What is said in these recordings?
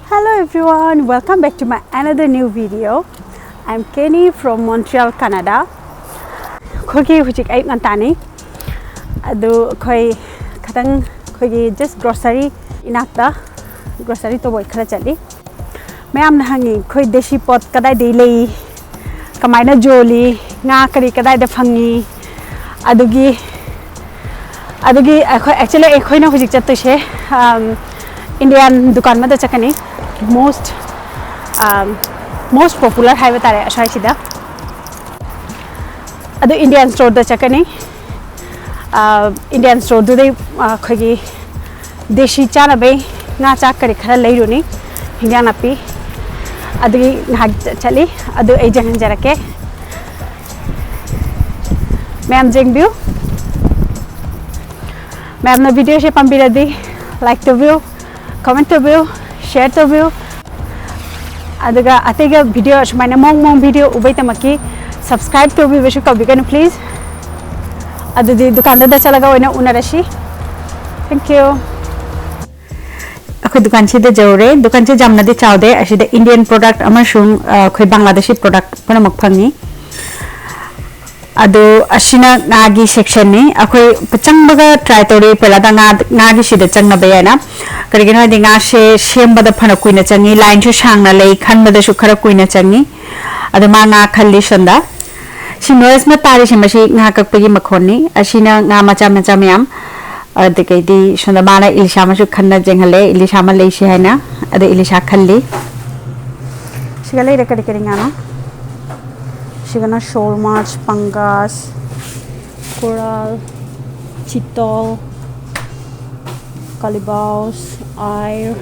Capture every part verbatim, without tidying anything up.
Hello everyone, welcome back to my another new video. I'm Kenny from Montreal, Canada. ꯑꯩꯈꯣꯏꯒꯤ ꯍꯧꯖꯤꯛ ꯑꯌꯨꯛ ꯉꯟꯇꯥꯅꯤ꯫ ꯑꯗꯨ ꯑꯩꯈꯣꯏ ꯈꯤꯇꯪ ꯑꯩꯈꯣꯏꯒꯤ just grocery ꯏꯅꯥꯛꯇ grocery ꯇꯧꯕ ꯈꯔ ꯆꯠꯂꯤ꯫ ꯃꯌꯥꯝꯅ ꯍꯪꯉꯤ, "ꯑꯩꯈꯣꯏ ꯗꯦꯁꯤ ꯄꯣꯠ ꯀꯗꯥꯏꯗꯒꯤ ꯂꯩ? ꯀꯃꯥꯏꯅ ꯌꯣꯜꯂꯤ? ꯉꯥ ꯀꯔꯤ ꯀꯗꯥꯏꯗ ꯐꯪꯉꯤ?" ꯑꯗꯨꯒꯤ ꯑꯗꯨꯒꯤ ꯑꯩꯈꯣꯏ, actually ꯑꯩꯈꯣꯏꯅ ꯍꯧꯖꯤꯛ ꯆꯠꯇꯣꯏꯁꯦ, ꯑꯝ, Indian ꯗꯨꯀꯥꯟ ꯑꯃꯗ ꯆꯠꯀꯅꯤ꯫ Most, ꯑꯝ, most popular ꯍꯥꯏꯕ ꯇꯥꯔꯦ ꯑꯁ꯭ꯋꯥꯏꯁꯤꯗ꯫ ꯑꯗꯨ Indian storeꯗ ꯆꯠꯀꯅꯤ꯫ ꯑ, Indian storeꯗꯨꯗꯩ, ꯑ, ꯑꯩꯈꯣꯏꯒꯤ ꯗꯦꯁꯤ ꯆꯥꯅꯕꯩ ꯉꯥ ꯆꯥꯛ ꯀꯔꯤ ꯈꯔ ꯂꯩꯔꯨꯅꯤ, ꯍꯤꯟꯖꯥꯡ ꯅꯥꯄꯤ꯫ ꯑꯗꯨꯒꯤ ꯉꯥꯏꯍꯥꯛ ꯆꯠ-, ꯆꯠꯂꯤ꯫ ꯑꯗꯨ ꯑꯩ ꯌꯦꯡꯍꯟꯖꯔꯛꯀꯦ꯫ ꯃꯌꯥꯝ ꯌꯦꯡꯕꯤꯌꯨ꯫ ꯃꯌꯥꯝꯅ videoꯁꯦ ꯄꯥꯝꯕꯤꯔꯗꯤ like ꯇꯧꯕꯤꯌꯨ, comment ꯇꯧꯕꯤꯌꯨ, share ꯇꯧꯕꯤꯌꯨ꯫ ꯑꯗꯨꯒ ꯑꯇꯩꯒ video ꯑꯁꯨꯃꯥꯏꯅ ꯃꯑꯣꯡ ꯃꯑꯣꯡ video ꯎꯕꯩꯗꯃꯛꯀꯤ subscribe ꯇꯧꯕꯤꯕꯁꯨ ꯀꯥꯎꯕꯤꯒꯅꯨ please꯫ ꯑꯗꯨꯗꯤ ꯗꯨꯀꯥꯟꯗꯨꯗ ꯆꯠꯂꯒ ꯑꯣꯏꯅ ꯎꯅꯔꯁꯤ꯫ Thank you꯫ ꯑꯩꯈꯣꯏ ꯗꯨꯀꯥꯟꯁꯤꯗ ꯌꯧꯔꯦ꯫ ꯗꯨꯀꯥꯟꯁꯦ ꯌꯥꯝꯅꯗꯤ ꯆꯥꯎꯗꯦ꯫ ꯑꯁꯤꯗ Indian product ꯑꯃꯁꯨꯡ, ꯑ, ꯑꯩꯈꯣꯏ ꯕꯪꯒ꯭ꯂꯥꯗꯦꯁꯤ product ꯄꯨꯝꯅꯃꯛ ꯐꯪꯉꯤ꯫ ꯑꯗꯣ ꯑꯁꯤꯅ ꯉꯥꯒꯤ sectionꯅꯤ꯫ ꯑꯩꯈꯣꯏ ꯆꯪꯕꯒ try ꯇꯧꯔꯤ ꯄꯦꯂꯥꯗ ꯉꯥ, ꯉꯥꯒꯤꯁꯤꯗ ꯆꯪꯅꯕ ꯍꯥꯏꯅ꯫ ꯀꯔꯤꯒꯤꯅꯣ ꯍꯥꯏꯗꯤ ꯉꯥꯁꯦ ꯁꯦꯝꯕꯗ ꯐꯅ ꯀꯨꯏꯅ ꯆꯪꯉꯤ, lineꯁꯨ ꯁꯥꯡꯅ ꯂꯩ, ꯈꯟꯕꯗꯁꯨ ꯈꯔ ꯀꯨꯏꯅ ꯆꯪꯉꯤ꯫ ꯑꯗꯣ ꯃꯥ ꯉꯥ ꯈꯜꯂꯤ ꯁꯣꯝꯗ꯫ ꯁꯤ noise ꯑꯃ ꯇꯥꯔꯤꯁꯦ ꯃꯁꯤ ꯉꯥ ꯀꯛꯄꯒꯤ ꯃꯈꯣꯟꯅꯤ꯫ ꯑꯁꯤꯅ ꯉꯥ ꯃꯆꯥ ꯃꯆꯥ ꯃꯌꯥꯝ꯫ ꯑꯗꯨꯗꯒꯤꯗꯤ ꯁꯣꯝꯗ ꯃꯥꯅ ꯏꯂꯤꯁꯥ ꯑꯃꯁꯨ ꯈꯟꯅ ꯌꯦꯡꯍꯜꯂꯦ, ꯏꯂꯤꯁꯥ ꯑꯃ ꯂꯩꯁꯤ ꯍꯥꯏꯅ꯫ ꯑꯗ ꯏꯂꯤꯁꯥ ꯈꯜꯂꯤ꯫ ꯁꯤꯒ ꯂꯩꯔꯦ ꯀꯔꯤ ꯀꯔꯤ ꯉꯥꯅꯣ? ꯁꯤꯒꯅ shoal march, ꯄꯪꯒꯥꯁ, coral, ꯆꯤꯇꯣꯜ, ꯀꯥꯂꯤꯕꯥꯎꯁ, ꯑꯥꯏꯔ꯫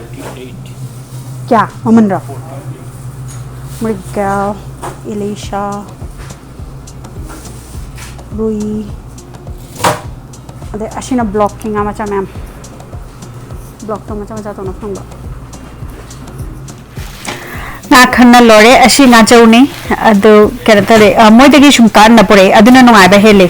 ꯀꯌꯥ ꯃꯃꯟꯔꯣ? ꯃ꯭ꯔꯤꯒꯦꯜ, ꯏꯂꯤꯁꯥ, ꯔꯨꯏ꯫ ꯑꯗꯩ ꯑꯁꯤꯅ blockꯀꯤ ꯉꯥ ꯃꯆꯥ ꯃꯌꯥꯝ꯫ Blockꯇ ꯃꯆꯥ ꯃꯆꯥ ꯇꯧꯅ ꯐꯪꯕ꯫ ꯉꯥ ꯈꯟꯅ ꯂꯣꯏꯔꯦ꯫ ꯑꯁꯤ ꯉꯥꯆꯧꯅꯤ꯫ ꯑꯗꯨ ꯀꯩꯅꯣ ꯇꯧꯔꯦ, ꯑ, ꯃꯣꯏꯗꯒꯤ ꯁꯨꯝ ꯀꯛꯍꯟꯅ ꯄꯨꯔꯛꯑꯦ꯫ ꯑꯗꯨꯅ ꯅꯨꯡꯉꯥꯏꯕ ꯍꯦꯜꯂꯤ꯫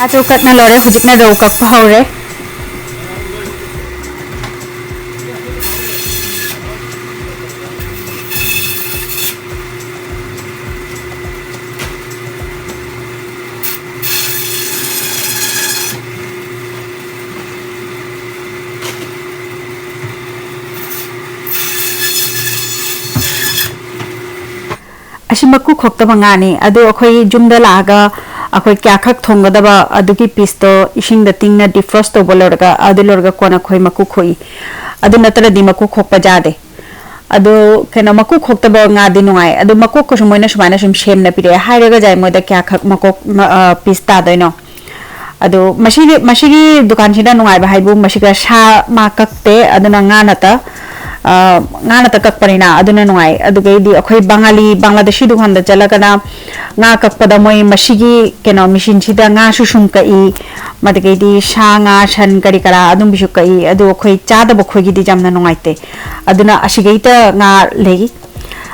ꯉꯥꯁꯨ ꯀꯛꯅ ꯂꯣꯏꯔꯦ, ꯍꯧꯖꯤꯛꯅ ꯔꯧ ꯀꯛꯄ ꯍꯧꯔꯦ꯫ ꯑꯁꯤ ꯃꯀꯨ ꯈꯣꯛꯇꯕ ꯉꯥꯅꯤ꯫ ꯑꯗꯨ ꯑꯩꯈꯣꯏ ꯌꯨꯝꯗ ꯂꯥꯛꯑꯒ ꯑꯩꯈꯣꯏ ꯀꯌꯥꯈꯛ ꯊꯣꯡꯒꯗꯕ ꯑꯗꯨꯒꯤ ꯄꯤꯁꯇꯣ ꯏꯁꯤꯡꯗ ꯇꯤꯡꯅ ꯗꯤꯐ꯭ꯔꯣꯁ ꯇꯧꯕ ꯂꯣꯏꯔꯒ, ꯑꯗꯨ ꯂꯣꯏꯔꯒ ꯀꯣꯟꯅ ꯑꯩꯈꯣꯏ ꯃꯀꯨ ꯈꯣꯛꯏ꯫ ꯑꯗꯨ ꯅꯠꯇ꯭ꯔꯗꯤ ꯃꯀꯨ ꯈꯣꯛꯄ ꯌꯥꯗꯦ꯫ ꯑꯗꯨ ꯀꯩꯅꯣ, ꯃꯀꯨ ꯈꯣꯛꯇꯕ ꯉꯥꯗꯤ ꯅꯨꯡꯉꯥꯏ꯫ ꯑꯗꯨ ꯃꯀꯣꯛꯀꯁꯨ ꯃꯣꯏꯅ ꯁꯨꯃꯥꯏꯅ ꯁꯨꯝ ꯁꯦꯝꯅ ꯄꯤꯔꯛꯑꯦ꯫ ꯍꯥꯏꯔꯒ ꯖꯥꯏ ꯃꯣꯏꯗ ꯀꯌꯥꯈꯛ ꯃꯀꯣꯛ, ꯃ-, ꯑ, ꯄꯤꯁ ꯇꯥꯗꯣꯏꯅꯣ꯫ ꯑꯗꯨ ꯃꯁꯤꯒꯤ, ꯃꯁꯤꯒꯤ ꯗꯨꯀꯥꯟꯁꯤꯗ ꯅꯨꯡꯉꯥꯏꯕ ꯍꯥꯏꯕꯨ ꯃꯁꯤꯒ ꯁꯥ ꯃꯥ ꯀꯛꯇꯦ, ꯑꯗꯨꯅ ꯉꯥ ꯅꯠꯇ, ꯑ, ꯉꯥ ꯅꯠꯇ ꯀꯛꯄꯅꯤꯅ ꯑꯗꯨꯅ ꯅꯨꯡꯉꯥꯏ꯫ ꯑꯗꯨꯒꯩꯗꯤ ꯑꯩꯈꯣꯏ ꯕꯉꯥꯂꯤ, ꯕꯪꯒ꯭ꯂꯥꯗꯦꯁꯤ ꯗꯨꯀꯥꯟꯗ ꯆꯠꯂꯒꯅ ꯉꯥ ꯀꯛꯄꯗ ꯃꯣꯏ ꯃꯁꯤꯒꯤ ꯀꯩꯅꯣ ꯃꯦꯆꯤꯟꯁꯤꯗ ꯉꯥꯁꯨ ꯁꯨꯝ ꯀꯛꯏ, ꯃꯗꯨꯗꯒꯤꯗꯤ ꯁꯥ ꯉꯥ ꯁꯟ ꯀꯔꯤ ꯀꯔꯥ ꯑꯗꯨꯝꯕꯁꯨ ꯀꯛꯏ꯫ ꯑꯗꯨ ꯑꯩꯈꯣꯏ ꯆꯥꯗꯕ ꯑꯩꯈꯣꯏꯒꯤꯗꯤ ꯌꯥꯝꯅ ꯅꯨꯡꯉꯥꯏꯇꯦ꯫ ꯑꯗꯨꯅ ꯑꯁꯤꯒꯩꯗ ꯉꯥ ꯂꯩ꯫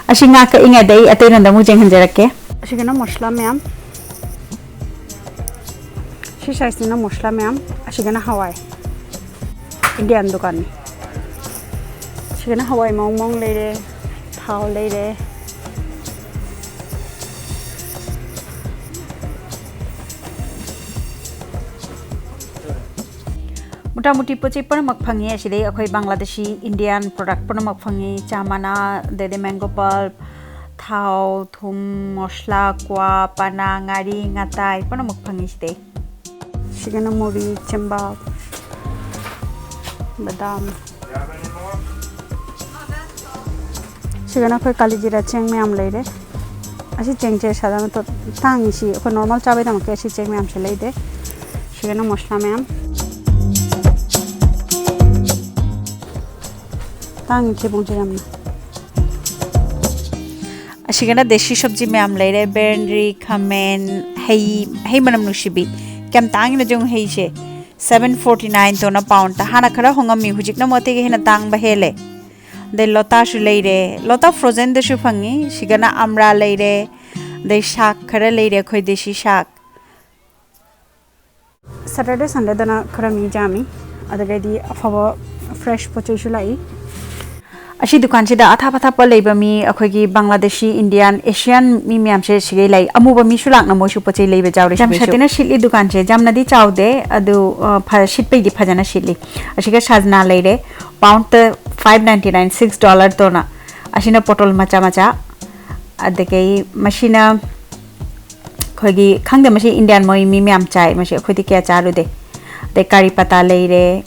ꯑꯁꯤ ꯉꯥ ꯀꯛꯏꯉꯩꯗ ꯑꯩ ꯑꯇꯩ ꯂꯣꯟꯗ ꯑꯃꯨꯛ ꯌꯦꯡꯍꯟꯖꯔꯛꯀꯦ꯫ ꯑꯁꯤꯒꯤꯅ ꯃꯁꯂꯥ ꯃꯌꯥꯝ, ꯁꯤ ꯁꯥꯏꯖꯁꯤꯅ ꯃꯁꯂꯥ ꯃꯌꯥꯝ, ꯑꯁꯤꯒꯅ ꯍꯋꯥꯏ꯫ ꯏꯟꯗꯤꯌꯥꯟ ꯗꯨꯀꯥꯟꯅꯤ꯫ ꯁꯤꯒꯅ ꯍꯋꯥꯏ ꯃꯑꯣꯡ ꯃꯑꯣꯡ ꯂꯩꯔꯦ, ꯊꯥꯎ ꯂꯩꯔꯦ꯫ ꯃꯣꯇꯥꯃꯨꯇꯤ ꯄꯣꯠ ꯆꯩ ꯄꯨꯝꯅꯃꯛ ꯐꯪꯉꯤ ꯑꯁꯤꯗꯩ꯫ ꯑꯩꯈꯣꯏ ꯕꯪꯒ꯭ꯂꯥꯗꯦꯁꯤ ꯏꯟꯗꯤꯌꯥꯟ ꯄ꯭ꯔꯣꯗꯛ ꯄꯨꯝꯅꯃꯛ ꯐꯪꯉꯤ꯫ ꯆꯥ ꯃꯅꯥ, ꯑꯗꯩꯗꯤ ꯃꯦꯡꯒꯣ ꯄꯜꯞ, ꯊꯥꯎ, ꯊꯨꯝ, ꯃꯁꯂꯥ, ꯀ꯭ꯋꯥ, ꯄꯅꯥ, ꯉꯥꯔꯤ, ꯉꯥꯇꯥꯏ ꯄꯨꯝꯅꯃꯛ ꯐꯪꯉꯤ ꯁꯤꯗꯩ꯫ ꯁꯤꯒꯅ ꯃꯣꯔꯤ, ꯆꯦꯡꯕꯥꯛ, ꯕꯗꯥꯝ꯫ ꯁꯤꯒꯅ ꯑꯩꯈꯣꯏ ꯀꯥꯂꯤꯖꯤꯔꯥ ꯆꯦꯡ ꯃꯌꯥꯝ ꯂꯩꯔꯦ꯫ ꯑꯁꯤ ꯆꯦꯡꯁꯦ ꯁꯥꯗꯥꯅ ꯇꯥꯡꯉꯤ꯫ ꯁꯤ ꯑꯩꯈꯣꯏ ꯅꯣꯔꯃꯦꯜ ꯆꯥꯕꯩꯗꯃꯛꯇ ꯑꯁꯤ ꯆꯦꯡ ꯃꯌꯥꯝꯁꯦ ꯂꯩꯗꯦ꯫ ꯁꯤꯒꯅ ꯃꯁꯂꯥ ꯃꯌꯥꯝ꯫ ꯇꯥꯡꯉꯤ ꯊꯩꯕꯣꯡꯁꯦ ꯌꯥꯝꯅ꯫ ꯑꯁꯤꯒꯅ ꯗꯦꯁꯤ ꯁꯕꯖꯤ ꯃꯌꯥꯝ ꯂꯩꯔꯦ, ꯕꯦꯔꯦꯟꯗ꯭ꯔꯤ, ꯈꯥꯃꯦꯟ, ꯍꯩ, ꯍꯩ ꯃꯅꯝ ꯅꯨꯡꯁꯤꯕꯤ꯫ ꯀꯌꯥꯝ ꯇꯥꯡꯉꯤꯅꯣ ꯌꯦꯡꯉꯨ ꯍꯩꯁꯦ꯫ ꯁꯚꯦꯟ ꯐꯣꯔꯇꯤ ꯅꯥꯏꯟ ꯇꯧꯅ ꯄꯥꯎꯟꯗ꯫ ꯍꯥꯟꯅ ꯈꯔ ꯍꯣꯡꯉꯝꯃꯤ, ꯍꯧꯖꯤꯛꯅ ꯑꯃꯨꯛ ꯑꯇꯩꯒ ꯍꯦꯟꯅ ꯇꯥꯡꯕ ꯍꯦꯜꯂꯦ꯫ ꯑꯗꯩ ꯂꯣꯇꯥꯁꯨ ꯂꯩꯔꯦ꯫ ꯂꯣꯇꯥ ꯐ꯭ꯔꯣꯖꯟꯗꯁꯨ ꯐꯪꯉꯤ꯫ ꯁꯤꯒꯅ ꯑꯝꯔꯥ ꯂꯩꯔꯦ꯫ ꯑꯗꯩ ꯁꯥꯛ ꯈꯔ ꯂꯩꯔꯦ, ꯑꯩꯈꯣꯏ ꯗꯦꯁꯤ ꯁꯥꯛ꯫ ꯁꯇꯔꯗꯦ ꯁꯟꯗꯦꯗꯅ ꯈꯔ ꯃꯤ ꯌꯥꯝꯃꯤ꯫ ꯑꯗꯨꯒꯩꯗꯤ ꯑꯐꯕ ꯐ꯭ꯔꯦꯁ ꯄꯣꯠ ꯆꯩꯁꯨ ꯂꯥꯛꯏ꯫ ꯑꯁꯤ ꯗꯨꯀꯥꯟꯁꯤꯗ ꯑꯊꯥꯞ ꯑꯊꯥꯞꯄ ꯂꯩꯕ ꯃꯤ, ꯑꯩꯈꯣꯏꯒꯤ ꯕꯪꯒ꯭ꯂꯥꯗꯦꯁꯤ, ꯏꯟꯗꯤꯌꯥꯟ, ꯑꯦꯁꯤꯌꯥꯟ ꯃꯤ ꯃꯌꯥꯝꯁꯦ ꯁꯤꯒꯩ ꯂꯩ꯫ ꯑꯃꯨꯕ ꯃꯤꯁꯨ ꯂꯥꯛꯅ ꯃꯣꯏꯁꯨ ꯄꯣꯠ ꯆꯩ ꯂꯩꯕ ꯌꯥꯎꯔꯤ꯫ ꯌꯥꯝ ꯁꯤꯒꯩꯁꯨ ꯁꯥꯊꯤꯅ ꯁꯤꯠꯂꯤ ꯗꯨꯀꯥꯟꯁꯦ꯫ ꯌꯥꯝꯅꯗꯤ ꯆꯥꯎꯗꯦ, ꯑꯗꯨ, ꯑ, ꯐ-, ꯁꯤꯠꯄꯩꯗꯤ ꯐꯖꯅ ꯁꯤꯠꯂꯤ꯫ ꯑꯁꯤꯒ ꯁꯥꯖꯅꯥ ꯂꯩꯔꯦ, pound five ninety nine, six dollar ton. ꯑꯁꯤꯅ ꯄꯣꯇꯣꯜ ꯃꯆꯥ ꯃꯆꯥ꯫ ꯑꯗꯒꯤ ꯃꯁꯤꯅ ꯑꯩꯈꯣꯏꯒꯤ, ꯈꯪꯗꯦ, ꯃꯁꯤ ꯏꯟꯗꯤꯌꯥꯟ ꯃꯣꯏ ꯃꯤ ꯃꯌꯥꯝ ꯆꯥꯏ, ꯃꯁꯤ ꯑꯩꯈꯣꯏꯗꯤ ꯀꯌꯥ ꯆꯥꯔꯨꯗꯦ꯫ ꯑꯗꯩ ꯀꯥꯔꯤ ꯄꯇꯥ ꯂꯩꯔꯦ,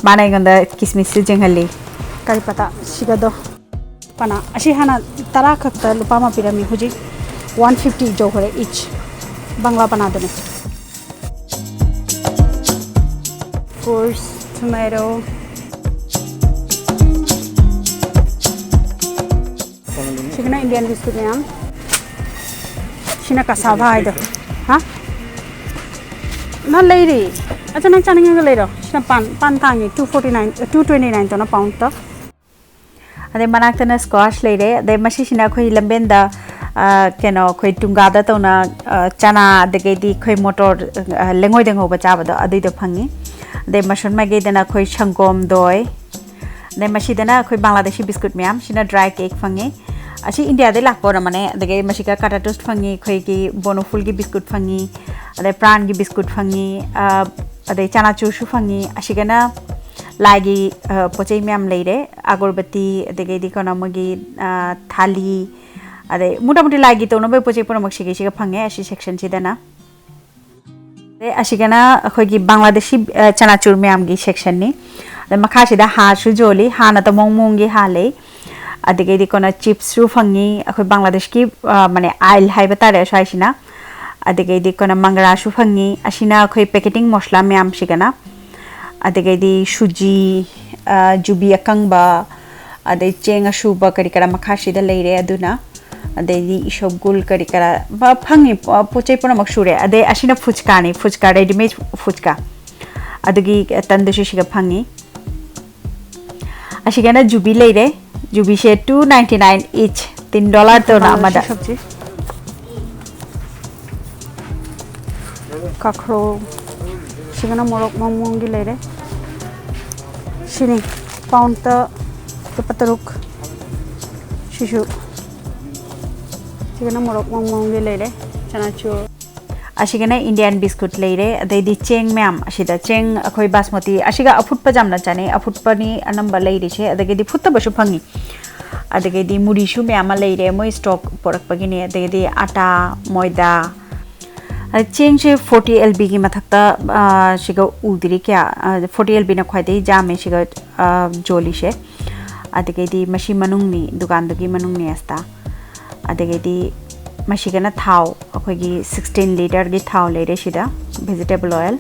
ꯃꯥꯅ ꯑꯩꯉꯣꯟꯗ ꯀꯤꯁꯃꯤꯁꯁꯨ ꯌꯦꯡꯍꯜꯂꯤ꯫ ꯀꯥꯔꯤ ꯄꯇꯥ ꯁꯤꯒꯗꯣ ꯄꯅꯥ ꯑꯁꯤ ꯍꯥꯟꯅ ꯇꯔꯥ ꯈꯛꯇ ꯂꯨꯄꯥ ꯑꯃ ꯄꯤꯔꯝꯃꯤ, ꯍꯧꯖꯤꯛ ꯋꯥꯟ ꯐꯤꯐꯇꯤ ꯌꯧꯈꯔꯦ ꯏꯆ꯫ ꯕꯪꯒ꯭ꯂꯥ ꯄꯅꯥꯗꯨꯅꯦ꯫ ꯀꯣꯔꯁ, ꯇꯣꯃꯦꯇꯣ꯫ ꯁꯤꯒꯅ ꯏꯟꯗꯤꯌꯥꯟ ꯕꯤꯁꯀꯨꯠ ꯃꯌꯥꯝ꯫ ꯁꯤꯅ ꯀꯁꯥꯚꯥ ꯍꯥꯏꯗꯣ꯫ ꯍꯥ? ꯅ ꯂꯩꯔꯤ꯫ ꯑꯆꯥ, ꯅꯪ ꯆꯥꯅꯤꯡꯉꯒ ꯂꯩꯔꯣ꯫ ꯁꯤꯅ ꯄꯥꯟ, ꯄꯥꯟ ꯇꯥꯡꯉꯤ꯫ Two forty nine, two twenty nine ꯇꯧꯅ ꯄꯥꯎꯟꯗ꯫ ꯑꯗꯩ ꯃꯅꯥꯛꯇꯅ ꯁ꯭ꯀ꯭ꯋꯥꯁ ꯂꯩꯔꯦ꯫ ꯑꯗꯩ ꯃꯁꯤꯁꯤꯅ ꯑꯩꯈꯣꯏ ꯂꯝꯕꯦꯟꯗ, ꯑ, ꯀꯩꯅꯣ, ꯑꯩꯈꯣꯏ ꯇꯨꯡꯒꯥꯗ ꯇꯧꯅ, ꯑ, ꯆꯅꯥ, ꯑꯗꯒꯤꯗꯤ ꯑꯩꯈꯣꯏ ꯃꯣꯇꯣꯔ, ꯑ, ꯂꯩꯉꯣꯏꯗ ꯉꯧꯕ ꯆꯥꯕꯗꯣ, ꯑꯗꯨꯏꯗꯣ ꯐꯪꯉꯤ꯫ ꯑꯗꯩ ꯃꯁꯣꯟ ꯃꯥꯏꯀꯩꯗꯅ ꯑꯩꯈꯣꯏ ꯁꯪꯒꯣꯝꯗꯣꯏ꯫ ꯑꯗꯩ ꯃꯁꯤꯗꯅ ꯑꯩꯈꯣꯏ ꯕꯪꯒ꯭ꯂꯥꯗꯦꯁꯤ ꯕꯤꯁꯀꯨꯠ ꯃꯌꯥꯝ, ꯁꯤꯅ ꯗ꯭ꯔꯥꯏ ꯀꯦꯛ ꯐꯪꯉꯤ꯫ ꯑꯁꯤ ꯏꯟꯗꯤꯌꯥꯗꯩ ꯂꯥꯛꯄ ꯑꯣꯏꯔꯝꯃꯅꯦ꯫ ꯑꯗꯒꯤ ꯃꯁꯤꯒ ꯀꯥꯇꯥ ꯇꯣꯁ ꯐꯪꯉꯤ, ꯑꯩꯈꯣꯏꯒꯤ ꯕꯣꯅꯣꯐꯨꯜꯒꯤ ꯕꯤꯁꯀꯨꯠ ꯐꯪꯉꯤ, ꯑꯗꯩ ꯄ꯭ꯔꯥꯟꯒꯤ ꯕꯤꯁꯀꯨꯠ ꯐꯪꯉꯤ, ꯑ, ꯑꯗꯩ ꯆꯅꯥꯆꯨꯔꯁꯨ ꯐꯪꯉꯤ꯫ ꯑꯁꯤꯒꯅ ꯂꯥꯏꯒꯤ, ꯑ, ꯄꯣꯠ ꯆꯩ ꯃꯌꯥꯝ ꯂꯩꯔꯦ, ꯑꯒꯔꯕꯇꯤ, ꯑꯗꯒꯤꯗꯤ ꯀꯩꯅꯣ ꯃꯣꯏꯒꯤ, ꯑ, ꯊꯥꯂꯤ, ꯑꯗꯩ ꯃꯨꯇꯥꯃꯨꯇꯤ ꯂꯥꯏꯒꯤ ꯇꯧꯅꯕ ꯄꯣꯠ ꯆꯩ ꯄꯨꯝꯅꯃꯛ ꯁꯤꯒꯤꯁꯤꯒ ꯐꯪꯉꯦ, ꯑꯁꯤ ꯁꯦꯛꯁꯟꯁꯤꯗꯅ꯫ ꯑꯗꯩ ꯑꯁꯤꯒꯅ ꯑꯩꯈꯣꯏꯒꯤ ꯕꯪꯒ꯭ꯂꯥꯗꯦꯁꯤ, ꯑ, ꯆꯅꯥꯆꯨꯔ ꯃꯌꯥꯝꯒꯤ ꯁꯦꯛꯁꯟꯅꯤ꯫ ꯑꯗꯩ ꯃꯈꯥꯁꯤꯗ ꯍꯥꯁꯨ ꯌꯣꯜꯂꯤ, ꯍꯥꯅ ꯇꯃꯣꯡ ꯃꯣꯡꯒꯤ ꯍꯥ ꯂꯩ꯫ ꯑꯗꯒꯤꯗꯤ ꯀꯣꯟꯅ ꯆꯤꯞꯁꯁꯨ ꯐꯪꯉꯤ, ꯑꯩꯈꯣꯏ ꯕꯪꯒ꯭ꯂꯥꯗꯦꯁꯀꯤ, ꯑ, ꯃꯅꯦ, ꯑꯥꯏꯜ ꯍꯥꯏꯕ ꯇꯥꯔꯦ ꯁ꯭ꯋꯥꯏꯁꯤꯅ꯫ ꯑꯗꯒꯤꯗꯤ ꯀꯣꯟꯅ ꯃꯪꯒ꯭ꯔꯥꯁꯨ ꯐꯪꯉꯤ꯫ ꯑꯁꯤꯅ ꯑꯩꯈꯣꯏ ꯄꯦꯀꯦꯇꯤꯡ ꯃꯣꯁꯂꯥ ꯃꯌꯥꯝꯁꯤꯒꯅ꯫ ꯑꯗꯒꯤꯗꯤ ꯁꯨꯖꯤ, ꯑ, ꯖꯨꯕꯤ ꯑꯀꯪꯕ, ꯑꯗꯩ ꯆꯦꯡ ꯑꯁꯨꯕ ꯀꯔꯤ ꯀꯔꯥ ꯃꯈꯥꯁꯤꯗ ꯂꯩꯔꯦ꯫ ꯑꯗꯨꯅ ꯑꯗꯩꯗꯤ ꯏꯁꯣꯞꯒꯨꯜ ꯀꯔꯤ ꯀꯔꯥ ꯐ-, ꯐꯪꯉꯤ, ꯄꯣ-, ꯄꯣꯠ ꯆꯩ ꯄꯨꯝꯅꯃꯛ ꯁꯨꯔꯦ꯫ ꯑꯗꯩ ꯑꯁꯤꯅ ꯐꯨꯆꯀꯥꯅꯤ, ꯐꯨꯆꯀꯥ, ꯔꯦꯗꯤꯃꯦꯗ ꯐꯨꯆꯀꯥ꯫ ꯑꯗꯨꯒꯤ ꯇꯟꯗꯨꯁꯨ ꯁꯤꯒ ꯐꯪꯉꯤ꯫ ꯑꯁꯤꯒꯅ ꯖꯨꯕꯤ ꯂꯩꯔꯦ꯫ ꯖꯨꯕꯤꯁꯦ two ninety nine each, ꯇꯤꯟ ꯗꯣꯂꯔ ꯇꯧꯅ ꯑꯃꯗ꯫ ꯁꯕꯖꯤ꯫ ꯀꯥꯈ꯭ꯔꯣ꯫ ꯁꯤꯒꯅ ꯃꯣꯔꯣꯛ ꯃꯣꯡ ꯃꯣꯡꯒꯤ ꯂꯩꯔꯦ꯫ ꯁꯤꯅꯤ, ꯄꯥꯎꯟꯇ ꯂꯨꯄꯥ ꯇꯔꯨꯛ꯫ ꯁꯤꯁꯨ, ꯁꯤꯒꯅ ꯃꯣꯔꯣꯛ ꯃꯣꯡ ꯃꯣꯡꯒꯤ ꯂꯩꯔꯦ꯫ ꯆꯅꯥꯆꯨꯔ꯫ ꯑꯁꯤꯒꯅ ꯏꯟꯗꯤꯌꯥꯟ ꯕꯤꯁꯀꯨꯠ ꯂꯩꯔꯦ꯫ ꯑꯗꯩꯗꯤ ꯆꯦꯡ ꯃꯌꯥꯝ, ꯑꯁꯤꯗ ꯆꯦꯡ ꯑꯩꯈꯣꯏ ꯕꯥꯁꯃꯇꯤ, ꯑꯁꯤꯒ ꯑꯐꯨꯠꯄ ꯌꯥꯝꯅ ꯆꯥꯅꯩ, ꯑꯐꯨꯠꯄꯅꯤ ꯑꯅꯝꯕ ꯂꯩꯔꯤꯁꯦ꯫ ꯑꯗꯒꯤꯗꯤ ꯐꯨꯠꯇꯕꯁꯨ ꯐꯪꯉꯤ꯫ ꯑꯗꯒꯤꯗꯤ ꯃꯨꯔꯤꯁꯨ ꯃꯌꯥꯝ ꯑꯃ ꯂꯩꯔꯦ, ꯃꯣꯏ ꯁ꯭ꯇꯣꯛ ꯄꯣꯔꯛꯄꯒꯤꯅꯦ꯫ ꯑꯗꯒꯤꯗꯤ ꯑꯥꯇꯥ, ꯃꯣꯏꯗꯥ, ꯑ, ꯆꯦꯡꯁꯦ ꯐꯣꯔꯇꯤ ꯑꯦꯜ ꯕꯤꯒꯤ ꯃꯊꯛꯇ, ꯑ, ꯁꯤꯒ ꯎꯗ꯭ꯔꯤ ꯀꯌꯥ, ꯑ, ꯐꯣꯔꯇꯤ ꯑꯦꯜ ꯕꯤꯅ ꯈ꯭ꯋꯥꯏꯗꯒꯤ ꯌꯥꯝꯃꯦ ꯁꯤꯒ, ꯑ, ꯖꯣꯜꯂꯤꯁꯦ꯫ ꯑꯗꯒꯤꯗꯤ ꯃꯁꯤ ꯃꯅꯨꯡꯅꯤ, ꯗꯨꯀꯥꯟꯗꯨꯒꯤ ꯃꯅꯨꯡꯅꯤ ꯑꯁꯤꯗ꯫ ꯑꯗꯒꯤꯗꯤ ꯃꯁꯤꯒꯅ ꯊꯥꯎ, ꯑꯩꯈꯣꯏꯒꯤ ꯁꯤꯛꯁꯇꯤꯟ ꯂꯤꯇꯔꯒꯤ ꯊꯥꯎ ꯂꯩꯔꯦ ꯁꯤꯗ, ꯚꯦꯖꯤꯇꯦꯕꯜ ꯑꯣꯏꯜ꯫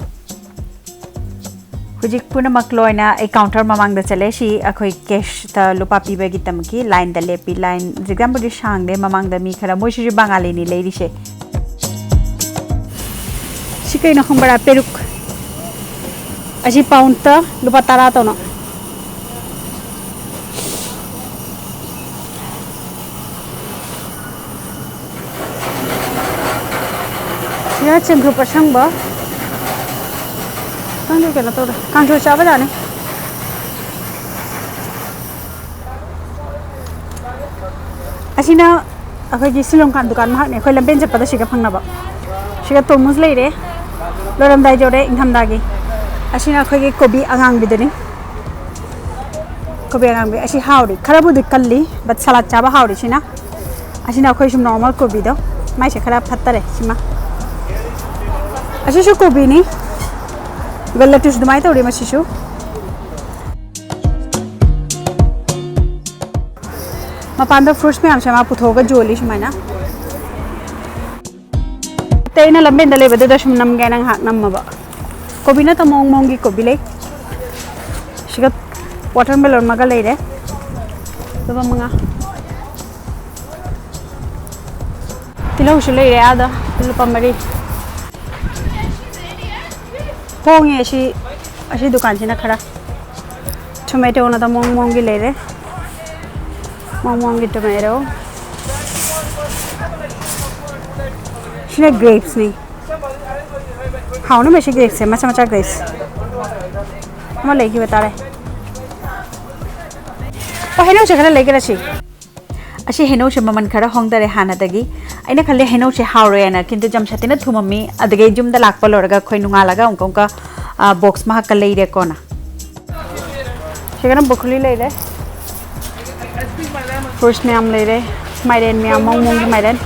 ꯍꯧꯖꯤꯛ ꯄꯨꯝꯅꯃꯛ ꯂꯣꯏꯅ ꯑꯩ ꯀꯥꯎꯟꯇꯔ ꯃꯃꯥꯡꯗ ꯆꯠꯂꯦ꯫ ꯁꯤ ꯑꯩꯈꯣꯏ ꯀꯦꯁꯇ ꯂꯨꯄꯥ ꯄꯤꯕꯒꯤꯗꯃꯛꯀꯤ ꯂꯥꯏꯟꯗ ꯂꯦꯞꯄꯤ꯫ ꯂꯥꯏꯟ ꯑꯦꯛꯖꯥꯝꯄꯜꯗꯤ ꯁꯥꯡꯗꯦ, ꯃꯃꯥꯡꯗ ꯃꯤ ꯈꯔ, ꯃꯣꯏꯁꯤꯁꯨ ꯕꯉꯥꯂꯤꯅꯤ ꯂꯩꯔꯤꯁꯦ꯫ ꯁꯤ ꯀꯩꯅꯣ ꯈꯪꯕ꯭ꯔꯥ? ꯄꯦꯔꯨꯛ꯫ ꯑꯁꯤ ꯄꯥꯎꯟꯇ ꯂꯨꯄꯥ ꯇꯔꯥ ꯇꯧꯅ꯫ ꯁꯤꯅ ꯆꯦꯡꯒ꯭ꯔꯨꯞ ꯑꯁꯪꯕ꯫ ꯈꯪꯗꯦ, ꯀꯩꯅꯣ ꯇꯧꯔꯦ, ꯀꯥꯡꯁꯣꯏ ꯆꯥꯕ ꯌꯥꯅꯤ꯫ ꯑꯁꯤꯅ ꯑꯩꯈꯣꯏꯒꯤ ꯁꯤꯂꯣꯡꯀꯥꯟ ꯗꯨꯀꯥꯟ ꯃꯍꯥꯛꯅꯦ, ꯑꯩꯈꯣꯏ ꯂꯝꯕꯦꯟ ꯆꯠꯄꯗ ꯁꯤꯒ ꯐꯪꯅꯕ꯫ ꯁꯤꯒ ꯇꯣꯔꯃꯨꯖ ꯂꯩꯔꯦ, ꯂꯣꯏꯔꯝꯗꯥꯏ ꯌꯧꯔꯦ ꯏꯪꯊꯝꯊꯥꯒꯤ꯫ ꯑꯁꯤꯅ ꯑꯩꯈꯣꯏꯒꯤ ꯀꯣꯕꯤ ꯑꯉꯥꯡꯕꯤꯗꯨꯅꯤ꯫ ꯀꯣꯕꯤ ꯑꯉꯥꯡꯕꯤ ꯑꯁꯤ ꯍꯥꯎꯔꯤ, ꯈꯔꯕꯨꯗꯤ ꯀꯜꯂꯤ, ꯕꯠ ꯁꯂꯥꯗ ꯆꯥꯕ ꯍꯥꯎꯔꯤ ꯁꯤꯅ꯫ ꯑꯁꯤꯅ ꯑꯩꯈꯣꯏ ꯁꯨꯝ ꯅꯣꯔꯃꯦꯜ ꯀꯣꯕꯤꯗꯣ, ꯃꯥꯏꯁꯦ ꯈꯔ ꯐꯠꯇꯔꯦ ꯁꯤꯃ꯫ ꯑꯁꯤꯁꯨ ꯀꯣꯕꯤꯅꯤ, ꯑꯗꯨꯒ ꯂꯦꯇꯨꯁ ꯑꯗꯨꯃꯥꯏꯅ ꯇꯧꯔꯤ ꯃꯁꯤꯁꯨ꯫ ꯃꯄꯥꯟꯗ ꯐ꯭ꯔꯨꯠꯁ ꯃꯌꯥꯝꯁꯦ ꯃꯥ ꯄꯨꯊꯣꯛꯑꯒ ꯌꯣꯜꯂꯤ ꯁꯨꯃꯥꯏꯅ꯫ ꯑꯇꯩ ꯑꯩꯅ ꯂꯝꯕꯦꯟꯗ ꯂꯩꯕꯗꯨꯗ ꯁꯨꯝ ꯅꯝꯒꯦꯅ ꯉꯥꯏꯍꯥꯛ ꯅꯝꯃꯕ꯫ ꯀꯣꯕꯤ ꯅꯠꯇ ꯃꯑꯣꯡ ꯃꯑꯣꯡꯒꯤ ꯀꯣꯕꯤ ꯂꯩ꯫ ꯁꯤꯒ ꯋꯥꯇꯔꯃꯦꯂꯣꯟ ꯑꯃꯒ ꯂꯩꯔꯦ꯫ ꯂꯨꯄꯥ ꯃꯉꯥ꯫ ꯇꯤꯜꯍꯧꯁꯨ ꯂꯩꯔꯦ ꯑꯥꯗ, ꯂꯨꯄꯥ ꯃꯔꯤ꯫ ꯍꯣꯡꯉꯦ ꯑꯁꯤ, ꯑꯁꯤ ꯗꯨꯀꯥꯟꯁꯤꯅ ꯈꯔ꯫ ꯇꯣꯃꯦꯇꯣꯅ ꯃꯑꯣꯡ ꯃꯑꯣꯡꯒꯤ ꯂꯩꯔꯦ꯫ ꯃꯑꯣꯡ ꯃꯑꯣꯡꯒꯤ ꯇꯣꯃꯦꯇꯣ꯫ ꯁꯤꯅ ꯒ꯭ꯔꯦꯞꯁꯅꯤ꯫ ꯍꯥꯎꯅꯤ ꯃꯁꯤ grapesꯁꯦ, ꯃꯆꯥ ꯃꯆꯥ grapes꯫ ꯑꯃ ꯂꯩꯈꯤꯕ ꯇꯥꯔꯦ꯫ ꯑꯣ, ꯍꯩꯅꯧꯁꯦ ꯈꯔ ꯂꯩꯒꯦꯔꯥ ꯁꯤ? ꯑꯁꯤ ꯍꯩꯅꯧꯁꯦ ꯃꯃꯜ ꯈꯔ ꯍꯣꯡꯗꯔꯦ ꯍꯥꯟꯅꯗꯒꯤ꯫ ꯑꯩꯅ ꯈꯜꯂꯦ ꯍꯩꯅꯧꯁꯦ ꯍꯥꯎꯔꯣꯏꯅ, ꯀꯤꯟꯇꯨ ꯖꯝꯁꯇꯤꯅ ꯊꯨꯝꯃꯝꯃꯤ꯫ ꯑꯗꯒꯤ ꯌꯨꯝꯗ ꯂꯥꯛꯄ ꯂꯣꯏꯔꯒ ꯑꯩꯈꯣꯏ ꯅꯣꯡꯉꯥꯜꯂꯒ ꯑꯃꯨꯛꯀ ꯑꯃꯨꯛꯀ, ꯑ, box ꯑꯃ ꯍꯛꯀ ꯂꯩꯔꯦꯀꯣꯅ꯫ ꯁꯤꯒꯅ broccoli ꯂꯩꯔꯦ꯫ Fruits ꯃꯌꯥꯝ ꯂꯩꯔꯦ꯫ ꯃꯥꯏꯔꯦꯟ ꯃꯌꯥꯝ, ꯃꯑꯣꯡ ꯃꯑꯣꯡꯒꯤ ꯃꯥꯏꯔꯦꯟ꯫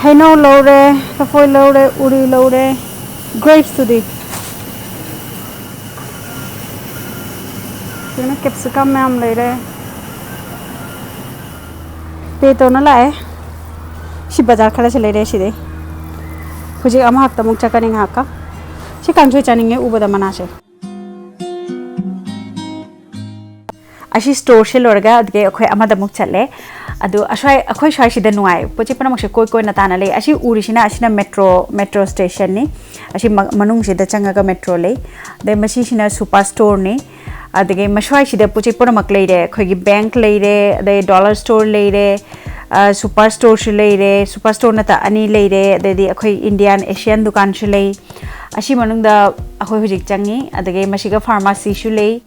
ꯍꯩꯅꯧ ꯂꯧꯔꯦ, ꯂꯐꯣꯏ ꯂꯧꯔꯦ, ꯎꯔꯤ ꯂꯧꯔꯦ, grapesꯇꯨꯗꯤ꯫ ꯁꯤꯅ capsicum ꯃꯌꯥꯝ ꯂꯩꯔꯦ꯫ Pay ꯇꯧꯅ ꯂꯥꯛꯑꯦ꯫ ꯁꯤ ꯕꯖꯥꯔ ꯈꯔꯁꯨ ꯂꯩꯔꯦ ꯁꯤꯗꯩ꯫ ꯍꯧꯖꯤꯛ ꯑꯃꯈꯛꯇ ꯑꯃꯨꯛ ꯆꯠꯀꯅꯤ ꯉꯥꯏꯍꯥꯛꯀ꯫ ꯁꯤ ꯀꯥꯡꯁꯣꯏ ꯆꯥꯅꯤꯡꯉꯦ ꯎꯕꯗ ꯃꯅꯥꯁꯦ꯫ ꯑꯁꯤ storeꯁꯦ ꯂꯣꯏꯔꯒ ꯑꯗꯨꯗꯒꯤ ꯑꯩꯈꯣꯏ ꯑꯃꯗ ꯑꯃꯨꯛ ꯆꯠꯂꯦ꯫ ꯑꯗꯨ ꯑꯁ꯭ꯋꯥꯏ, ꯑꯩꯈꯣꯏ ꯁ꯭ꯋꯥꯏꯁꯤꯗ ꯅꯨꯡꯉꯥꯏ, ꯄꯣꯠ ꯆꯩ ꯄꯨꯝꯅꯃꯛꯁꯦ ꯀꯣꯏ ꯀꯣꯏꯅ ꯇꯥꯅ ꯂꯩ꯫ ꯑꯁꯤ ꯎꯔꯤꯁꯤꯅ, ꯑꯁꯤꯅ metro, metro stationꯅꯤ꯫ ꯑꯁꯤ ꯃ-, ꯃꯅꯨꯡꯁꯤꯗ ꯆꯪꯉꯒ metro ꯂꯩ꯫ ꯑꯗꯩ ꯃꯁꯤꯁꯤꯅ super storeꯅꯤ꯫ ꯑꯗꯒꯤ ꯃꯁ꯭ꯋꯥꯏꯁꯤꯗ ꯄꯣꯠ ꯆꯩ ꯄꯨꯝꯅꯃꯛ ꯂꯩꯔꯦ꯫ ꯑꯩꯈꯣꯏꯒꯤ bank ꯂꯩꯔꯦ, ꯑꯗꯩ dollar store ꯂꯩꯔꯦ, ꯑ, super storeꯁꯨ ꯂꯩꯔꯦ, super store ꯅꯠꯇ ꯑꯅꯤ ꯂꯩꯔꯦ, ꯑꯗꯩꯗꯤ ꯑꯩꯈꯣꯏ Indian Asian ꯗꯨꯀꯥꯟꯁꯨ ꯂꯩ꯫ ꯑꯁꯤ ꯃꯅꯨꯡꯗ ꯑꯩꯈꯣꯏ ꯍꯧꯖꯤꯛ ꯆꯪꯉꯤ꯫ ꯑꯗꯒꯤ ꯃꯁꯤꯒ pharmacyꯁꯨ ꯂꯩ꯫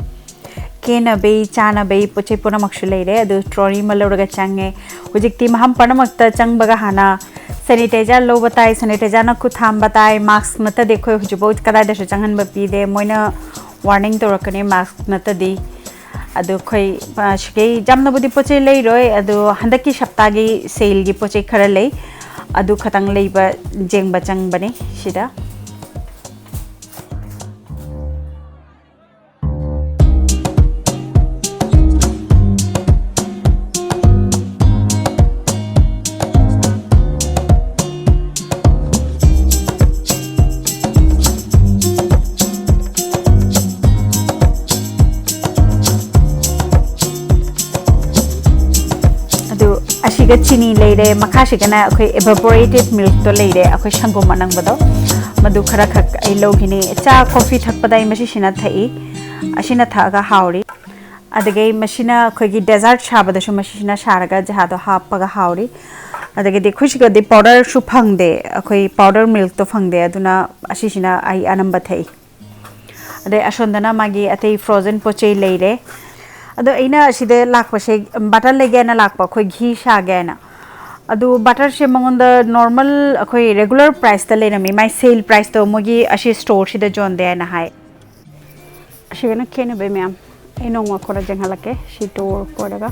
ꯀꯦꯅꯕꯩ, ꯆꯥꯅꯕꯩ ꯄꯣꯠ ꯆꯩ ꯄꯨꯝꯅꯃꯛꯁꯨ ꯂꯩꯔꯦ꯫ ꯑꯗꯨ trolley ꯑꯃ ꯂꯧꯔꯒ ꯆꯪꯉꯦ꯫ ꯍꯧꯖꯤꯛꯇꯤ ꯃꯐꯝ ꯄꯨꯝꯅꯃꯛꯇ ꯆꯪꯕꯒ ꯍꯥꯟꯅ sanitizer ꯂꯧꯕ ꯇꯥꯏ, sanitizerꯅ ꯈꯨꯠ ꯍꯥꯝꯕ ꯇꯥꯏ, mask ꯅꯠꯇꯗꯤ ꯑꯩꯈꯣꯏ ꯍꯧꯖꯤꯛꯐꯥꯎ ꯀꯗꯥꯏꯗꯁꯨ ꯆꯪꯍꯟꯕ ꯄꯤꯗꯦ꯫ ꯃꯣꯏꯅ warning ꯇꯧꯔꯛꯀꯅꯤ mask ꯅꯠꯇꯗꯤ꯫ ꯑꯗꯨ ꯑꯩꯈꯣꯏ, ꯑ, ꯁꯤꯒꯩ ꯌꯥꯝꯅꯕꯨꯗꯤ ꯄꯣꯠ ꯆꯩ ꯂꯩꯔꯣꯏ, ꯑꯗꯣ ꯍꯟꯗꯛꯀꯤ ꯁꯞꯇꯥꯒꯤ saleꯒꯤ ꯄꯣꯠ ꯆꯩ ꯈꯔ ꯂꯩ, ꯑꯗꯨ ꯈꯇꯪ ꯂꯩꯕ ꯌꯦꯡꯕ ꯆꯪꯕꯅꯤ ꯁꯤꯗ꯫ ꯑꯗꯨ ꯑꯁꯤꯒ ꯆꯤꯅꯤ ꯂꯩꯔꯦ, ꯃꯈꯥꯁꯤꯒꯅ ꯑꯩꯈꯣꯏ evaporated milkꯇꯣ ꯂꯩꯔꯦ, ꯑꯩꯈꯣꯏ ꯁꯪꯒꯣꯝ ꯑꯅꯪꯕꯗꯣ, ꯃꯗꯨ ꯈꯔ ꯈꯛ ꯑꯩ ꯂꯧꯈꯤꯅꯤ꯫ ꯆꯥ, coffee ꯊꯛꯄꯗ ꯑꯩ ꯃꯁꯤꯁꯤꯅ ꯊꯛꯏ, ꯑꯁꯤꯅ ꯊꯛꯑꯒ ꯍꯥꯎꯔꯤ꯫ ꯑꯗꯒꯤ ꯃꯁꯤꯅ ꯑꯩꯈꯣꯏꯒꯤ ꯗꯦꯖꯔꯠ ꯁꯥꯕꯗꯁꯨ ꯃꯁꯤꯁꯤꯅ ꯁꯥꯔꯒ ꯖꯍꯥꯗꯣ ꯍꯥꯞꯄꯒ ꯍꯥꯎꯔꯤ꯫ ꯑꯗꯒꯤꯗꯤ ꯑꯩꯈꯣꯏ ꯁꯤꯒꯗꯤ ꯄꯥꯎꯗꯔꯁꯨ ꯐꯪꯗꯦ, ꯑꯩꯈꯣꯏ ꯄꯥꯎꯗꯔ ꯃꯤꯜꯛꯇꯣ ꯐꯪꯗꯦ, ꯑꯗꯨꯅ ꯑꯁꯤꯁꯤꯅ ꯑꯩ ꯑꯅꯝꯕ ꯊꯛꯏ꯫ ꯑꯗꯩ ꯑꯁꯣꯝꯗꯅ ꯃꯥꯒꯤ ꯑꯇꯩ ꯐ꯭ꯔꯣꯖꯟ ꯄꯣꯠ ꯆꯩ ꯂꯩꯔꯦ꯫ ꯑꯗꯣ ꯑꯩꯅ ꯑꯁꯤꯗ ꯂꯥꯛꯄꯁꯦ ꯕꯇꯔ ꯂꯩꯒꯦꯅ ꯂꯥꯛꯄ, ꯑꯩꯈꯣꯏ ꯘꯤ ꯁꯥꯒꯦꯅ꯫ ꯑꯗꯨ ꯕꯇꯔꯁꯦ ꯃꯉꯣꯟꯗ ꯅꯣꯔꯃꯦꯜ ꯑꯩꯈꯣꯏ ꯔꯦꯒꯨꯂꯔ ꯄ꯭ꯔꯥꯏꯁꯇ ꯂꯩꯔꯝꯃꯤ, ꯃꯥꯏ ꯁꯦꯜ ꯄ꯭ꯔꯥꯏꯁꯇꯣ ꯃꯣꯏꯒꯤ ꯑꯁꯤ ꯁ꯭ꯇꯣꯔꯁꯤꯗ ꯌꯣꯟꯗꯦ ꯍꯥꯏꯅ ꯍꯥꯏ꯫ ꯑꯁꯤꯒꯅ ꯈꯦꯠꯅꯕꯩ ꯃꯌꯥꯝ ꯑꯩ ꯅꯣꯡꯃ ꯈꯔ ꯌꯦꯡꯍꯜꯂꯛꯀꯦ ꯁꯤ ꯇꯣꯔ ꯀꯣꯏꯔꯒ꯫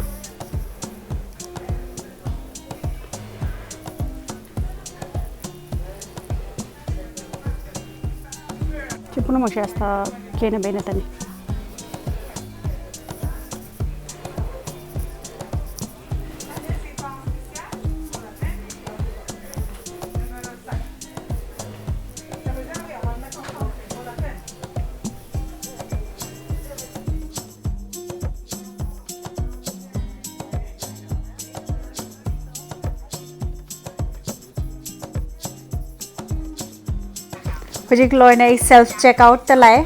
ꯁꯤ ꯄꯨꯝꯅꯃꯛꯁꯦ ꯑꯁꯇ ꯈꯦꯠꯅꯕꯩ ꯅꯠꯇꯅꯤ꯫ ꯍꯧꯖꯤꯛ ꯂꯣꯏꯅ ꯑꯩ ꯁꯦꯜꯐ ꯆꯦꯛ ꯑꯥꯎꯠꯇ ꯂꯥꯛꯑꯦ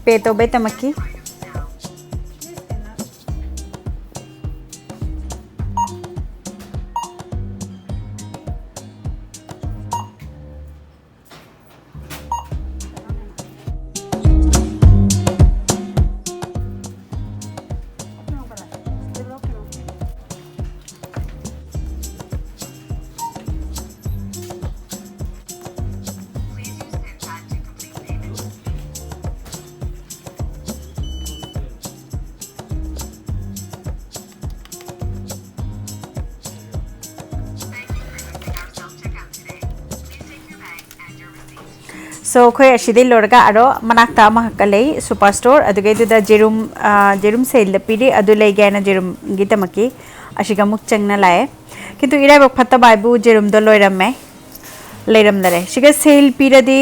ꯄꯦ ꯇꯧꯕꯩꯗꯃꯛꯀꯤ꯫ So ꯑꯩꯈꯣꯏ ꯑꯁꯤꯗꯩ ꯂꯣꯏꯔꯒ ꯑꯔꯣ ꯃꯅꯥꯛꯇ ꯑꯃꯈꯛꯀ ꯂꯩ, ꯁꯨꯄꯔ ꯁ꯭ꯇꯣꯔ꯫ ꯑꯗꯨꯒꯩꯗꯨꯗ ꯖꯦꯔꯨꯝ, ꯑꯥ, ꯖꯦꯔꯨꯝ ꯁꯦꯜꯗ ꯄꯤꯔꯤ, ꯑꯗꯨ ꯂꯩꯒꯦ ꯍꯥꯏꯅ ꯖꯦꯔꯨꯝꯒꯤꯗꯃꯛꯀꯤ ꯑꯁꯤꯒ ꯑꯃꯨꯛ ꯆꯪꯅ ꯂꯥꯛꯑꯦ꯫ ꯀꯤꯟꯇꯨ ꯏꯔꯥꯏꯕꯛ ꯐꯠꯇꯕ ꯍꯥꯏꯕꯨ ꯖꯦꯔꯨꯝꯗꯣ ꯂꯣꯏꯔꯝꯃꯦ, ꯂꯩꯔꯝꯗꯔꯦ꯫ ꯁꯤꯒ ꯁꯦꯜ ꯄꯤꯔꯗꯤ,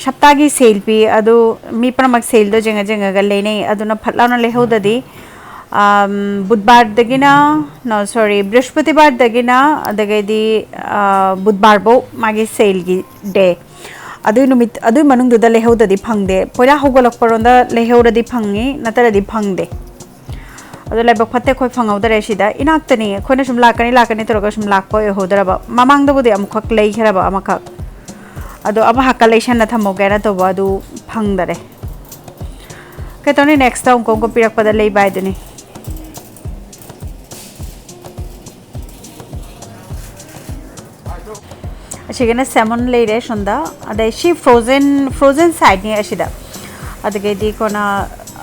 ꯁꯞꯇꯥꯒꯤ ꯁꯦꯜ ꯄꯤ, ꯑꯗꯨ ꯃꯤ ꯄꯨꯝꯅꯃꯛ ꯁꯦꯜꯗꯣ ꯌꯦꯡꯉ ꯌꯦꯡꯉꯒ ꯂꯩꯅꯩ꯫ ꯑꯗꯨꯅ ꯐꯠ ꯂꯥꯎꯅ ꯂꯩꯍꯧꯗꯗꯤ, ꯑꯝ, ꯕꯨꯙꯕꯥꯔꯗꯒꯤꯅ, no, sorry, ꯕ꯭ꯔꯤꯍꯁꯄꯇꯤꯕꯥꯔꯗꯒꯤꯅ, ꯑꯗꯒꯤꯗꯤ, ꯑ, ꯕꯨꯙꯕꯥꯔꯕꯧ ꯃꯥꯒꯤ ꯁꯦꯜꯒꯤ ꯗꯦ꯫ ꯑꯗꯨꯏ ꯅꯨꯃꯤꯠ, ꯑꯗꯨꯏ ꯃꯅꯨꯡꯗꯨꯗ ꯂꯩꯍꯧꯗꯗꯤ ꯐꯪꯗꯦ꯫ ꯄꯣꯏꯔꯥ ꯍꯧꯒꯠꯂꯛꯄꯔꯣꯝꯗ ꯂꯩꯍꯧꯔꯗꯤ ꯐꯪꯉꯤ, ꯅꯠꯇ꯭ꯔꯗꯤ ꯐꯪꯗꯦ꯫ ꯑꯗꯣ ꯂꯥꯏꯕꯛ ꯐꯠꯇꯦ, ꯑꯩꯈꯣꯏ ꯐꯪꯍꯧꯗꯔꯦ ꯁꯤꯗ꯫ ꯏꯅꯥꯛꯇꯅꯤ, ꯑꯩꯈꯣꯏꯅ ꯁꯨꯝ ꯂꯥꯛꯀꯅꯤ ꯂꯥꯛꯀꯅꯤ ꯇꯧꯔꯒ ꯁꯨꯝ ꯂꯥꯛꯄ ꯑꯣꯏꯍꯧꯗꯔꯕ꯫ ꯃꯃꯥꯡꯗꯕꯨꯗꯤ ꯑꯃꯨꯛꯈꯛ ꯂꯩꯈ꯭ꯔꯕ, ꯑꯃꯈꯛ꯫ ꯑꯗꯣ ꯑꯃ ꯍꯥꯛꯀ ꯂꯩꯁꯟꯅ ꯊꯝꯍꯧꯒꯦꯅ ꯇꯧꯕ, ꯑꯗꯨ ꯐꯪꯗꯔꯦ꯫ ꯀꯩꯇꯧꯅꯤ, ꯅꯦꯛꯁꯇ ꯑꯃꯨꯛꯀ ꯑꯃꯨꯛꯀ ꯄꯤꯔꯛꯄꯗ ꯂꯩꯕ ꯍꯥꯏꯗꯨꯅꯤ꯫ ꯑꯁꯤꯒꯅ ꯁꯦꯃꯟ ꯂꯩꯔꯦ ꯁꯣꯝꯗ꯫ ꯑꯗꯩ ꯁꯤ ꯐ꯭ꯔꯣꯖꯟ, ꯐ꯭ꯔꯣꯖꯟ ꯁꯥꯏꯠꯅꯤ ꯑꯁꯤꯗ꯫ ꯑꯗꯒꯤꯗꯤ ꯀꯣꯟꯅ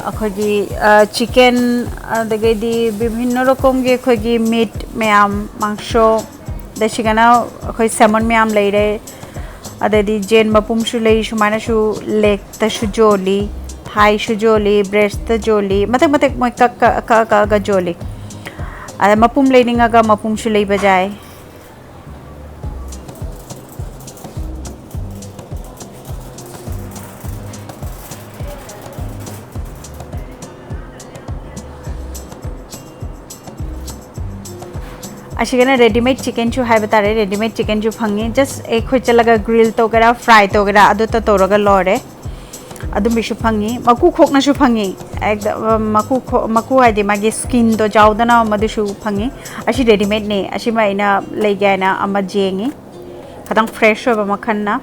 ꯑꯩꯈꯣꯏꯒꯤ, ꯑ, ꯆꯤꯀꯟ, ꯑꯗꯒꯤꯗꯤ ꯕꯤꯚꯤꯟꯅ ꯔꯣꯀꯣꯝꯒꯤ ꯑꯩꯈꯣꯏꯒꯤ ꯃꯤꯠ ꯃꯌꯥꯝ, ꯃꯥꯡꯁꯣ, ꯑꯗꯩ ꯁꯤꯒꯅ ꯑꯩꯈꯣꯏ ꯁꯦꯃꯟ ꯃꯌꯥꯝ ꯂꯩꯔꯦ꯫ ꯑꯗꯩꯗꯤ ꯖꯦꯟ ꯃꯄꯨꯝꯁꯨ ꯂꯩ, ꯁꯨꯃꯥꯏꯅꯁꯨ ꯂꯦꯛꯇꯁꯨ ꯌꯣꯜꯂꯤ, ꯊꯥꯏꯁꯨ ꯌꯣꯜꯂꯤ, ꯕ꯭ꯔꯦꯁꯇ ꯌꯣꯜꯂꯤ, ꯃꯊꯛ ꯃꯊꯛ ꯃꯣꯏ ꯀꯛ ꯀꯛ ꯀꯛꯑ ꯀꯛꯑꯒ ꯌꯣꯜꯂꯤ꯫ ꯑꯗ ꯃꯄꯨꯝ ꯂꯩꯅꯤꯡꯉꯒ ꯃꯄꯨꯝꯁꯨ ꯂꯩꯕ ꯌꯥꯏ꯫ ꯑꯁꯤꯒꯅ ꯔꯦꯗꯤꯃꯦꯗ ꯆꯤꯀꯟꯁꯨ ꯍꯥꯏꯕ ꯇꯥꯔꯦ, ꯔꯦꯗꯤꯃꯦꯗ ꯆꯤꯀꯟꯁꯨ ꯐꯪꯉꯤ꯫ ꯖꯁ ꯑꯩꯈꯣꯏ ꯆꯠꯂꯒ ꯒ꯭ꯔꯤꯜ ꯇꯧꯒꯦꯔꯥ, ꯐ꯭ꯔꯥꯏ ꯇꯧꯒꯦꯔꯥ, ꯑꯗꯨꯇ ꯇꯧꯔꯒ ꯂꯣꯏꯔꯦ꯫ ꯑꯗꯨꯝꯕꯁꯨ ꯐꯪꯉꯤ, ꯃꯀꯨ ꯈꯣꯛꯅꯁꯨ ꯐꯪꯉꯤ꯫ ꯑꯦꯛꯗ-, ꯃꯀꯨ ꯈꯣ-, ꯃꯀꯨ ꯍꯥꯏꯗꯤ ꯃꯥꯒꯤ ꯁ꯭ꯀꯤꯟꯗꯣ ꯌꯥꯎꯗꯅ ꯃꯗꯨꯁꯨ ꯐꯪꯉꯤ꯫ ꯑꯁꯤ ꯔꯦꯗꯤꯃꯦꯗꯅꯦ, ꯑꯁꯤꯃ ꯑꯩꯅ ꯂꯩꯒꯦ ꯍꯥꯏꯅ ꯑꯃ ꯌꯦꯡꯉꯤ, ꯈꯤꯇꯪ ꯐ꯭ꯔꯦꯁ ꯑꯣꯏꯕ ꯃꯈꯜꯅ꯫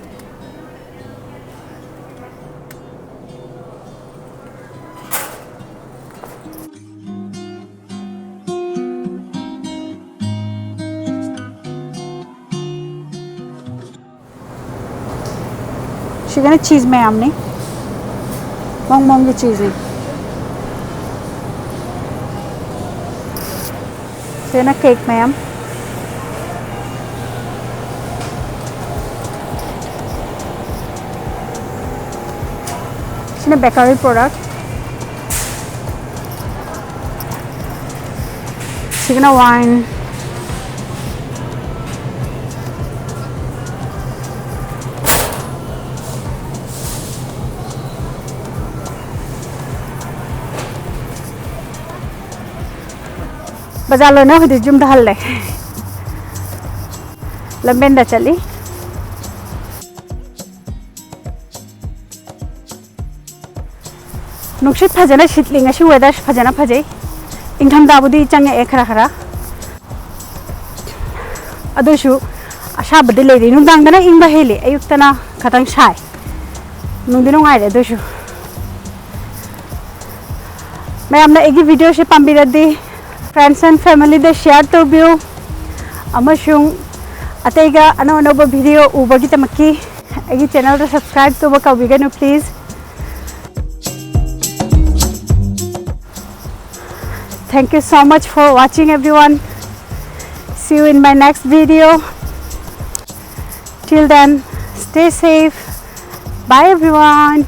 ꯁꯤꯒꯅ ꯆꯤꯁ ꯃꯌꯥꯝꯅꯤ, ꯃꯑꯣꯡ ꯃꯑꯣꯡꯒꯤ ꯆꯤꯁꯅꯤ꯫ ꯁꯤꯒꯅ ꯀꯦꯛ ꯃꯌꯥꯝ꯫ ꯁꯤꯅ ꯕꯦꯀꯔꯤ ꯄ꯭ꯔꯣꯗꯛ꯫ ꯁꯤꯒꯅ ꯋꯥꯏꯟ꯫ ꯕꯖꯥꯔ ꯂꯣꯏꯅ ꯍꯧꯖꯤꯛ ꯌꯨꯝꯗ ꯍꯜꯂꯦ꯫ ꯂꯝꯕꯦꯟꯗ ꯆꯠꯂꯤ꯫ ꯅꯨꯡꯁꯤꯠ ꯐꯖꯅ ꯁꯤꯠꯂꯤ꯫ ꯉꯁꯤ ꯋꯦꯗꯔꯁꯨ ꯐꯖꯅ ꯐꯖꯩ꯫ ꯏꯪꯊꯝꯊꯥꯕꯨꯗꯤ ꯆꯪꯉꯛꯑꯦ ꯈꯔ ꯈꯔ, ꯑꯗꯨꯁꯨ ꯑꯁꯥꯕꯗꯤ ꯂꯩꯔꯤ꯫ ꯅꯨꯡꯗꯥꯡꯗꯅ ꯏꯪꯕ ꯍꯦꯜꯂꯤ, ꯑꯌꯨꯛꯇꯅ ꯈꯇꯪ ꯁꯥꯏ꯫ ꯅꯨꯡꯗꯤ ꯅꯨꯡꯉꯥꯏꯔꯦ ꯑꯗꯨꯁꯨ꯫ ꯃꯌꯥꯝꯅ ꯑꯩꯒꯤ ꯚꯤꯗꯤꯑꯣꯁꯦ ꯄꯥꯝꯕꯤꯔꯗꯤ friends and familyꯗ share ꯇꯧꯕꯤꯌꯨ, ꯑꯃꯁꯨꯡ ꯑꯇꯩꯒ ꯑꯅꯧ ꯑꯅꯧꯕ ꯚꯤꯗꯤꯑꯣ ꯎꯕꯒꯤꯗꯃꯛꯀꯤ ꯑꯩꯒꯤ channelꯗ subscribe ꯇꯧꯕ ꯀꯥꯎꯕꯤꯒꯅꯨ please. Thank you so much for watching everyone. See you in my next video. Till then, stay safe. Bye everyone.